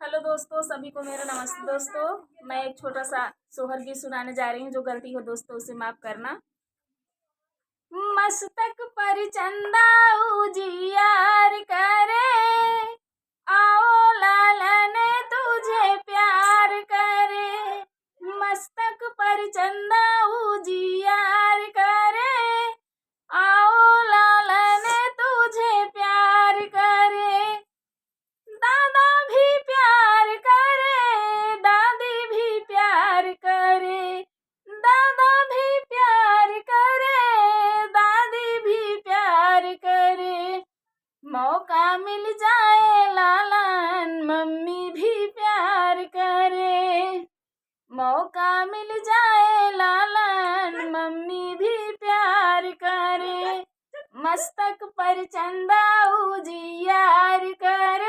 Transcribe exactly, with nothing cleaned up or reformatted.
हेलो दोस्तों, सभी को मेरा नमस्ते। दोस्तों, मैं एक छोटा सा सोहर गीत सुनाने जा रही हूँ। जो गलती हो दोस्तों, उसे माफ करना। मस्तक पर चंदा उजियार करे, आओ लालन तुझे प्यार करे। मस्तक पर चंदा उजियार करे, आओ लालन तुझे प्यार करे। दादा भी प्यार करे, दादी भी प्यार करे, दादा भी प्यार करे, दादी भी प्यार करे। मौका मिल जाए लालन, मम्मी भी प्यार करे। मौका मिल जाए लालन, मम्मी भी प्यार करे। मस्तक पर चंदा उजियार करे।